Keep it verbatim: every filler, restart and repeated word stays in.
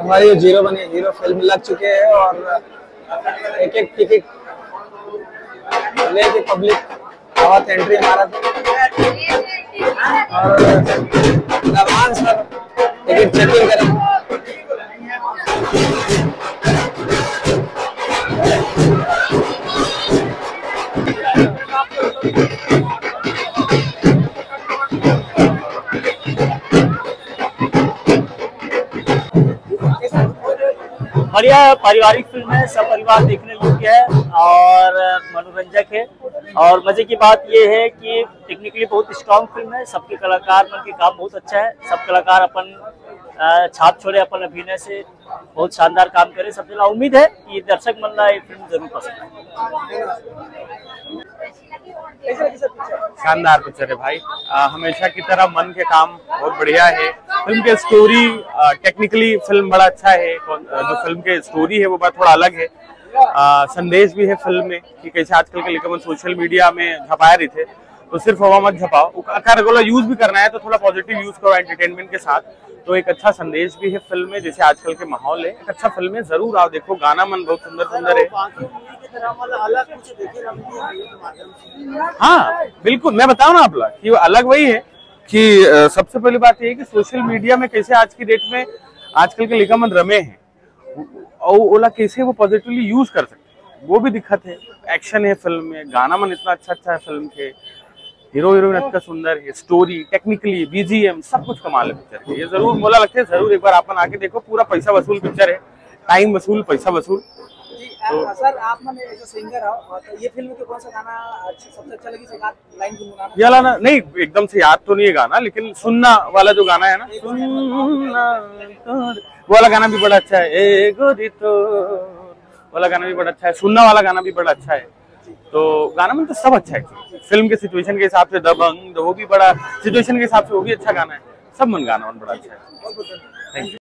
हमारी जीरो बने hero film लग चुके हैं और एक एक टिकट लेके पब्लिक बहुत एंट्री मारा था और दबान सर टिकट चेकिंग करें। बढ़िया पारिवारिक फिल्म है, सब परिवार देखने योग्य है और मनोरंजक है। और मजे की बात ये है कि टेक्निकली बहुत स्ट्रांग फिल्म है, सबके कलाकार मन के काम बहुत अच्छा है, सब कलाकार अपन छाप छोड़े अपन अभिनय से, बहुत शानदार काम करे। सब जना उम्मीद है कि दर्शक मन ला ये फिल्म जरूर पसंद आए। शानदार पिक्चर है भाई। आ, हमेशा की तरह मन के काम बहुत बढ़िया है। फिल्म के स्टोरी, टेक्निकली फिल्म बड़ा अच्छा है। जो फिल्म के स्टोरी है वो बात थोड़ा अलग है। आ, संदेश भी है फिल्म में कि कैसे आजकल के लेकर सोशल मीडिया में झपाए रही थे, तो सिर्फ हवा मत झपाओ, अगर ओला यूज भी करना है तो थोड़ा पॉजिटिव यूज करो एंटरटेनमेंट के साथ। तो एक अच्छा संदेश भी है फिल्म में, जैसे आजकल के माहौल है, एक अच्छा फिल्म है, जरूर आओ देखो। गाना मन बहुत सुंदर सुंदर है। हाँ, बिल्कुल, मैं बताऊँ ना आपला कि वो अलग वही है कि सबसे पहली बात ये है कि सोशल मीडिया में कैसे आज की डेट में आजकल के लेखा मन रमे हैं और ओला कैसे वो पॉजिटिवली यूज कर सकते, वो भी दिक्कत है। एक्शन है फिल्म में, गाना मन इतना अच्छा अच्छा है फिल्म के, हीरो हीरोइन इतना सुंदर है, स्टोरी, टेक्निकली, बीजीएम, सब कुछ कमाल है पिक्चर के। ये जरूर मोला लगता है, जरूर एक बार अपन आके देखो, पूरा पैसा वसूल पिक्चर है, टाइम वसूल, पैसा वसूल। तो सर, आप मैंने जो सिंगर हो, तो ये फिल्म के कौन सा गाना अच्छा, सबसे अच्छा लगी, लाइन गुनगुनाना? ये वाला ना, नहीं, एकदम से याद तो नहीं है गाना, लेकिन सुन्ना वाला जो गाना है ना, सुन्ना, वो वाला गाना भी बड़ा अच्छा है। ए गोरी तो वाला गाना भी बड़ा अच्छा है, सुन्ना वाला गाना भी बड़ा अच्छा है। तो गाना मन तो सब अच्छा है, फिल्म के सिचुएशन के हिसाब से, दबंग, वो भी बड़ा सिचुएशन के हिसाब से, वो भी अच्छा गाना है। सब मन गाना मन बड़ा अच्छा है। Thank you.